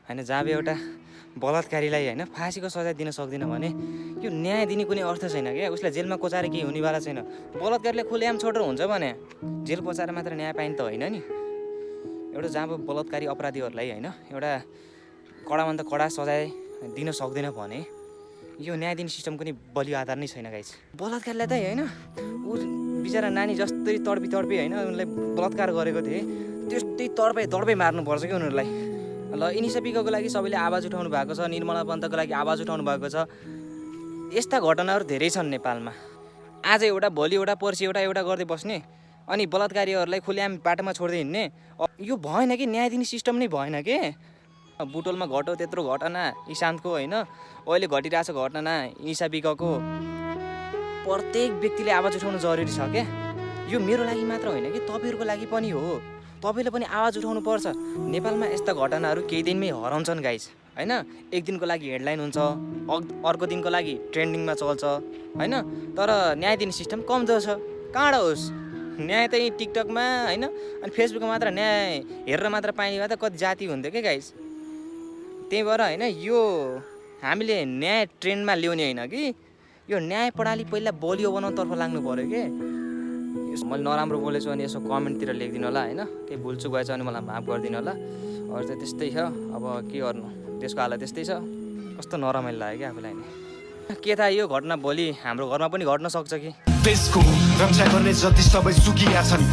हैन जब एउटा बलात्कारीलाई हैन फाँसीको सजाय दिन सक्दिन भने यो न्याय दिने कुनै अर्थ छैन क्या। उसलाई जेलमा कोचाएर केही हुनेवाला छैन। बलात्कारीले खुलेआम छोडेर हुन्छ भने जेल कोचाएर मात्र न्याय पाइने त होइन नि। एउटा जब बलात्कारी अपराधीहरूलाई हैन एउटा कडाभन्दा कडा सजाय दिन सक्दैन भने यो न्याय दिने सिस्टमको नि बलियो आधार नै छैन गाइस। बलात्कारीलाई त हैन ऊ बिचरा नानी जस्तै तडपी हैन उनलाई बलात्कार गरेको थिए त्यस्तै तडपै मार्नुपर्छ कि उनीहरूलाई। ल इनिसा पिकको लागि सबैले आवाज उठाउनु भएको छ, निर्मला पन्तको लागि आवाज उठाउनु भएको छ। यस्ता घटनाहरू धेरै छन् नेपालमा। आज एउटा भोलि एउटा पर्सि एउटा गर्दै बस्ने अनि बलात्कारीहरूलाई खुलेआम बाटोमा छोड्दै हिँड्ने यो भएन कि न्याय दिने सिस्टम नै भएन के। बुटोलमा घट्यो त्यत्रो घटना इशान्तको हैन अहिले घटिरहेछ घटना इनिसा पिकको। प्रत्येक व्यक्तिले आवाज उठाउनु जरुरी छ क्या। यो मेरो लागि मात्र होइन कि तपाईहरुको लागि पनि हो। तपाईले पनि आवाज उठाउनु पर्छ। नेपालमा यस्ता घटनाहरू केही दिनमै हराउँछन् गाइस हैन। एक दिनको लागि हेडलाइन हुन्छ, अर्को दिनको लागि ट्रेन्डिङमा चल्छ हैन। तर न्याय दिने सिस्टम कमजोर छ। कहाँडा होस् न्याय त यही टिकटकमा हैन अनि फेसबुकमा मात्र न्याय हेरेर मात्र पाइने भए त कति जाति हुन्थ्यो के गाइस। त्यही भएर हैन यो हामीले न्याय ट्रेन्डमा ल्याउने होइन कि यो न्याय प्रणाली पहिला बलियो बनाउनतर्फ लाग्नु पर्यो के। मैले नराम्रो बोलेछु अनि यसो कमेन्टतिर लेखिदिनु होला हैन। केही भुलचुक भएछ भने मलाई माफ गरिदिनु होला। अरू त त्यस्तै छ। अब के गर्नु देशको हालत त्यस्तै छ। कस्तो नरमाइलो लाग्यो क्या आफूलाई नि। के थाहा यो घटना भोलि हाम्रो घरमा पनि घट्न सक्छ कि। देशको रक्षा गर्ने जति सबै सुकिया छन्